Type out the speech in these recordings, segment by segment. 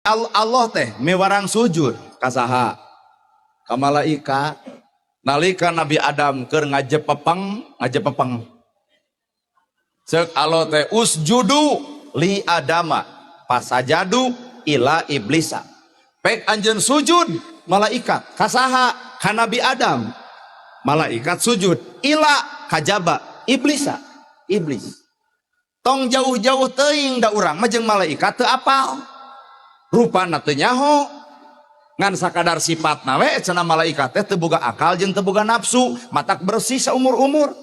Allah teh miwarang sujud ka saha? Ka malaikat. Nalika Nabi Adam keur ngajepepeng, ngajepepeng. Ceuk Allah teh usjudu li adama fasajadu illa iblisa. Pek anjeun sujud malaikat ka saha? Ka Nabi Adam. Malaikat sujud illa kajaba iblisa, iblis. Tong jauh-jauh teuing, da urang mah jeung malaikat teu apal. Rupana teu nyaho, ngan sakadar sifatna we cenah malaikat teh teu boga akal jeung teu boga nafsu, matak bersih saumur-umur.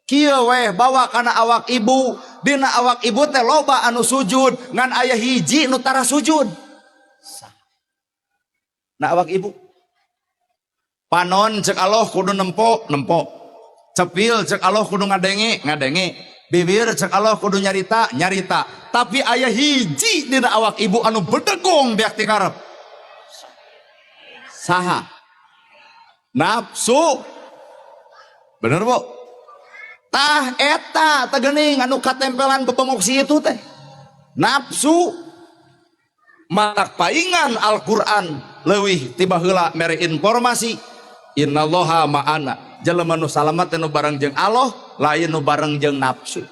Kieu weh, bawa kana awak ibu, dina awak ibu teh loba anu sujud, ngan aya hiji nu tara sujud. Nah, awak ibu. Panon cek Allah kudu nempo, nempo. Cepil cek Allah kudu ngadenge, ngadenge. Bibir cek Allah kudu nyarita, nyarita. Tapi aya hiji dina awak ibu anu bedegong beak ti karep. Saha? Nafsu. Bener, Bu? Tah eta teh geuning anu katempelan bebengok si itu teh. Nafsu. Matak paingan Al-Qur'an leuwih ti baheula mere informasi innallaha ma'ana. Jelema nu salamat teh nu bareng jeung Allah, lain nu bareng jeung nafsu.